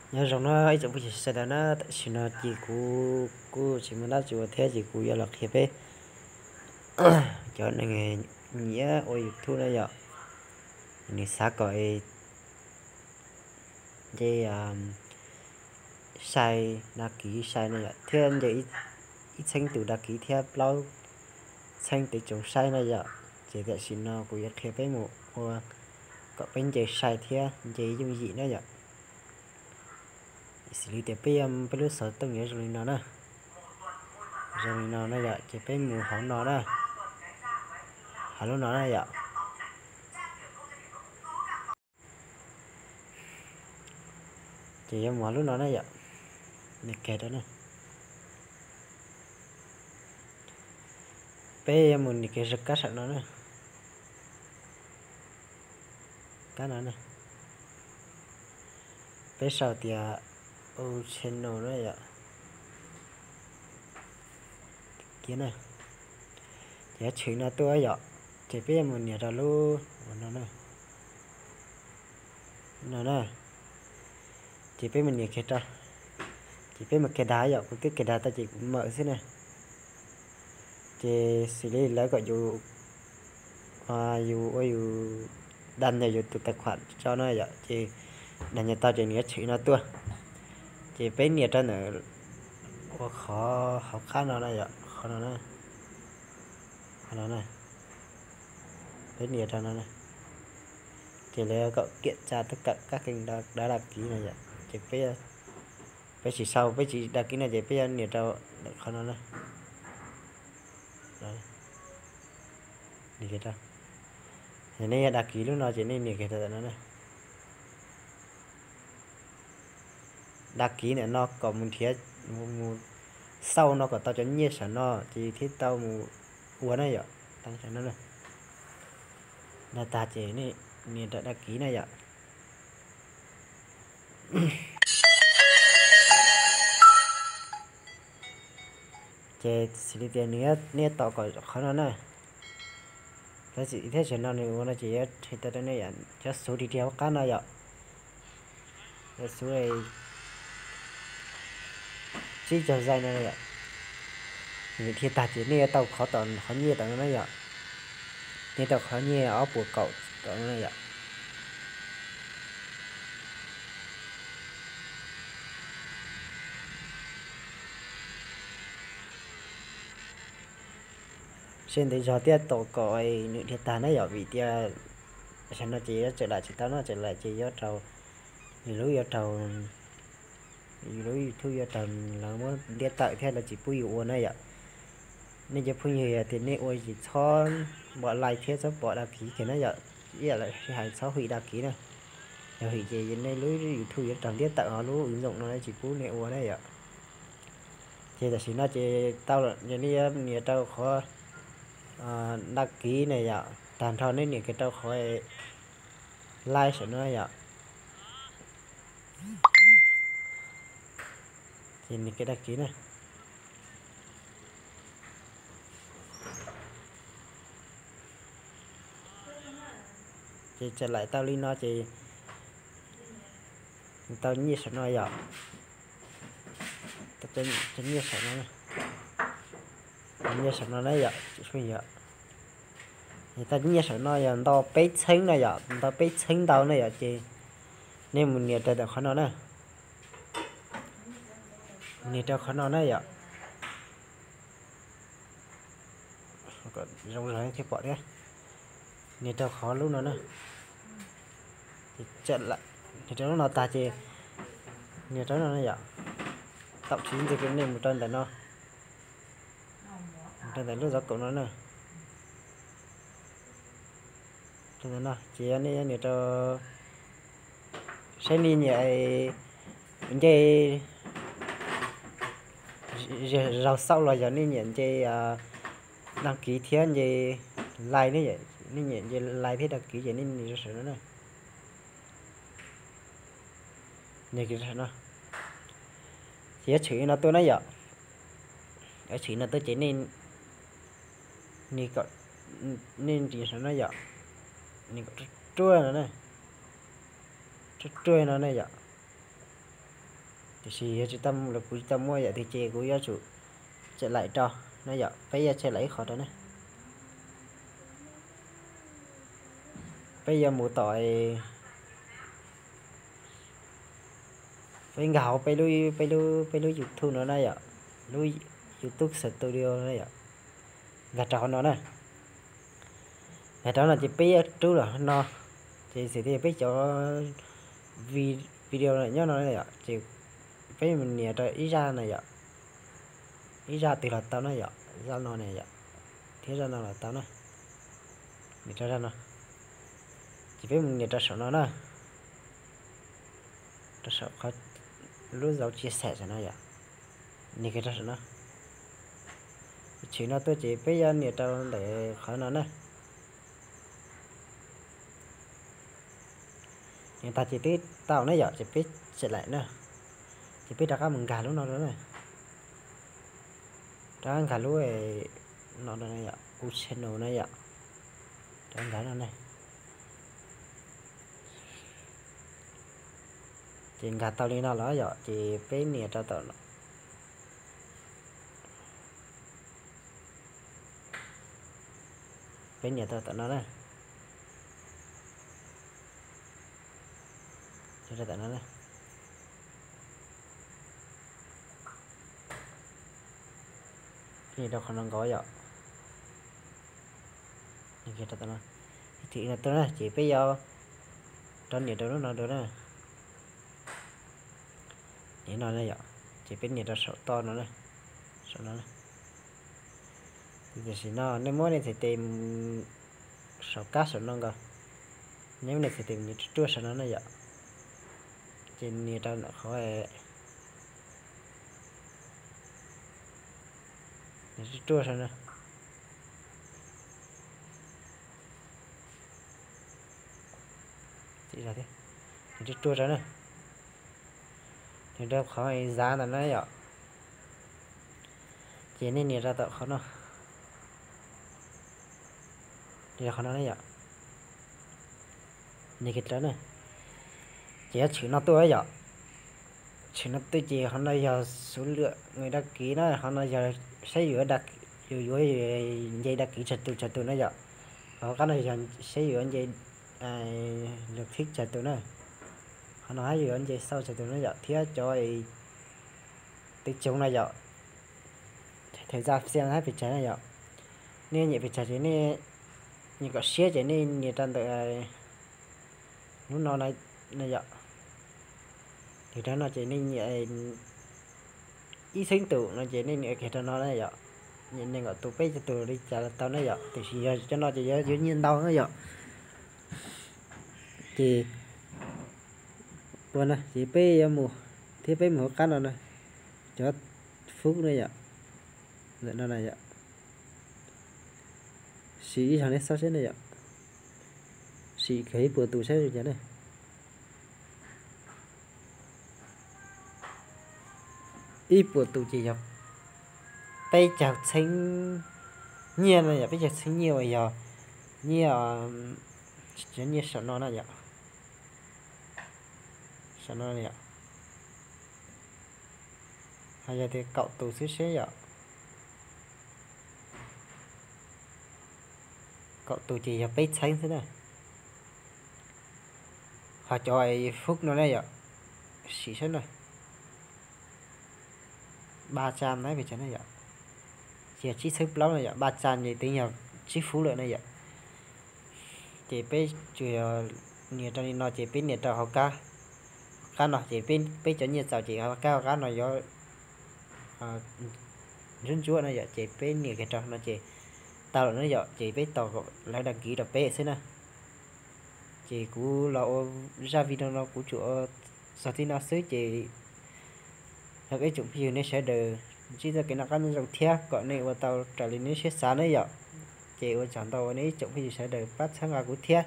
Nyob zoo na ib tsoom phooj ywg sawv daws na, tam sim no ces kuv kuj tsis muaj dab tsi ua thiab ces kuv yuav los qhia peb cov neeg nyiam ua YouTube na yom, nws xav kom nce sai, đăng ký sai no yom, thiab nce ib txheeb tus đăng ký thiab plaub txheeb tus tsoom saib na yom. Ces tam sim no kuv yuav qhia peb mus ua kom peb nce sai thiab nce yooj yim na yom. Xws li tias peb, peb lub xov tooj yuav zoo li no na, zoo li no na yom, ces peb mus hauv no na, hauv lub no na yom. Ces yuav mus lub no na yom, nias kiag rau na. Peb yuav mus nias kiag zaj kab saum no na, kab no na. Peb sau tias old channel na yom, kiag na. Ces yuav tshwm no tuaj yom, ces peb yuav mus nias rau lub no na, no na. Ces peb mus nias kiag rau, ces peb mus kiag dag yom, kuv twb kiag dag tau ces kuv mam xwb na. Ces xws li lawv kom yus, yus ua yus đăng nhập yus tus tài khoản tso na yom, ces đăng nhập tau ces nws yuav tshwm no tuaj. Ces peb nias rau ntawm ua qhov hauv qab no na yom, qhov no na, qhov no na. Peb nias rau no na. Ces lawv kom kiểm tra tất cả các kênh đã đăng ký no yom, ces peb, peb tsis sau, peb tsis đăng ký no ces peb yuav nias rau ntawm qhov no na. Yog nej yuav đăng ký lub no ces nej nias kiag rau ntawm no na. Đăng ký ntawm no kom mus nrhiav, mus xauj no kom tau cov nyiaj saum no ces thiaj tau mus ua na yom. Tau saum no na. Dag tag ces nej nias rau đăng ký na yom. Ces xws li tias nws, nej tos kom qhov no na, tab sis thiab sawv no nws ua no ces yuav hais tau rau nej yom, cov xuv ris riag hauv qab no yom, cov xuv tsib caug zais no yom, nws dhia tag ces nej yuav tau qhov tom qhov nyiaj tom no na yom, nej tau qhov nyiaj ob puas kaum tom no na yom. Seb ntev zog thiaj tau kom nws dhia tag na yom, vim tias sawv no ces yuav tseem laim tsis tau no, tseem laim ces yuav raug, yus lub yuav raug, yus lub YouTube yuav raug lawv muab ntiab tawm thiab lawv tsis pub yus ua na yom. Nej cov phooj ywg yog tias nej ua ces txhob pom like thiab txhob pom đăng ký kiag na yom, ib yam li hais txhob hwm đăng ký na, yog hwm ces nej lub YouTube yuav raug ntiab tawm ho lub ứng dụng no tsis pub nej ua na yom. Ces tam sim no ces tau lawm, yog nej yuav nias rau qhov đăng ký na yom, tag nrho nej nias kiag rau qhov like saum no yom. Ces nias kiag đăng ký na. Ces tseem laim tau li no ces tau nyiaj saum no yom. Tau nyiaj saum no, nyiaj saum no na yom, tsis pheej yom. Tau nyiaj saum no yog ntau peb txheeb no yom, ntau peb txheeb ntau na yom, ces nej mus nias rau ntawm qhov no na. Nias rau qhov no na yom. Zoo zog thiaj pom thiab. Nias rau qhov lub no na. Nias rau lub no tag ces nias rau no na yom. Tau tsis ntxiv nej mus rau ntawm no, mus rau ntawm lub zov kaum no na. Rau ntawm no ces nej nias rau saib nej nyiam nce zaug xauj los yog nej nyiam nce đăng ký thiab nce like ne, nej nyiam nce like thiab đăng ký ces nej nias rau saum no na. Ces yuav tshwm no tuaj na yom. Yuav tshwm no tuaj ces nej, nej nres saum no yom, nej kom ruaj ruaj no na, ruaj ruaj no na yom. Tiam sis yog tsis tau, los kuv tsis tau muaj yam twg ces kuv yuav tsum tshem laim rau na yom. Peb yuav tshem laim ib qho rau na. Peb yuav mus tom, peb nkag hauv peb lub, peb lub, peb lub YouTube no na yom, lub YouTube Studio na yom, nkag rau qhov no na. Nkag rau no ces peb yuav rub los no, ces xws li peb cov video nyob no na yom, ces peb mus nias rau ib zaj na yom, ib zaj twg los tau na yom, zaj no na yom, thiab zaj no los tau na, nias rau zaj no. Ces peb mus nias rau saum no na, rau saum qhov lub zauv chia sẻ saum no yom, nias kiag rau saum no. Tshwm no tuaj ces peb yuav nias rau ntawm qhov no na. Nias tag ces twb tau na yom, ces peb tshem laim na, ces peb rov qab mus nkag lub no rau na, rov qab nkag lub no rau na yom, kuv channel na yom, rov qab nkag no na. Ces nkag tau li no lawm yom, ces peb nias rau tom no. Peb nias rau tom no na. Rau tom no na. Nias rau qhov no nkaus yom. Nias rau tom no. Ib thim no tuaj na ces peb yuav rov nias rau lub no dua na. Nias no na yom, ces peb nias rau saum toj no na, saum no na. Tam sim no nej muab nej txhais tes saum kab saum no nkaus, nej muab nej txhais tes nias ruaj ruaj saum no na yom. Ces nias rau ntawm qhov, nias ruaj ruaj saum no. Nias ruaj ruaj saum na. Nias rau qhov zav ntawm no yom. Ces nej nias rau tom qhov no. Nias rau qhov no na yom. Nias kiag rau na. Ces yuav tshwm no tuaj yom. Tshwm no tuaj ces qhov no yog số lượng người đăng ký na, qhov no yog saib yus yuav, yus yuav nce đăng ký tsawg tus tsawg tus na yom. Qhov qab no yog saib yus yuav nce lượt thích tsawg tus na. Qhov no hais yus yuav nce sau tsawg tus na yom, thiab cov tws tsoov na yom. Thời gian xem hais pes tsawg na yom. Nej nyiam pes tsawg ces nej, nyiam kom siab ces nej nias rau ntawm lub no na yom. Nias rau no ces nej nyiam ib txhiab tus no ces nej nias kiag rau no na yom. Nyiam nees nkaum tus peb caug tus li cas los tau na yom, tiam sis yog cov no ces yuav, yuav nyiaj ntau na yom. Ces ua no ces peb yuav mus, thiab peb mus hauv qab no na, cov phút na yom, ntawm no na yom. Sim ib zaug nej xauj saib na yom, sim kiag ib puas tus saib li cas na. Ib puas tus ces yog peb caug txheeb nyiaj na yom, peb caug txheeb nyiaj uas yog nyiaj, cov nyiaj saum no na yom, saum no yom. Ho yog tias kaum tus xwb seb yom, kaum tus ces yog peb txheeb xwb na. Ho cov phút no na yom, sim saib na, ba trăm na pes tsawg na yom, ces yog tsib txheeb plaub na yom, ba trăm ces twb yog tsib phút lawm na yom. Ces peb tsuas yog nias rau li no ces peb nias rau hauv kab, hauv kab no ces peb, peb cov nyiaj txaus ces hauv kab, hauv kab no yuav ntsuab ntsuab na yom, ces peb nias kiag rau no ces tau lawm na yom, ces peb tos kom lawv đăng ký rau peb xwb na. Ces kuv los ua zaj video no kuv tsuas ua txog txij no xwb ces yog ib tsoom phooj ywg nej sawv daws ntsib txoj kev noj qab nyob zoo thiab kom nej ua tau raws li nej siab xav na yom. Ces ua tsaug ntau uas nej ib tsoom phooj ywg sawv daws pab txhawb nqa kuv thiab.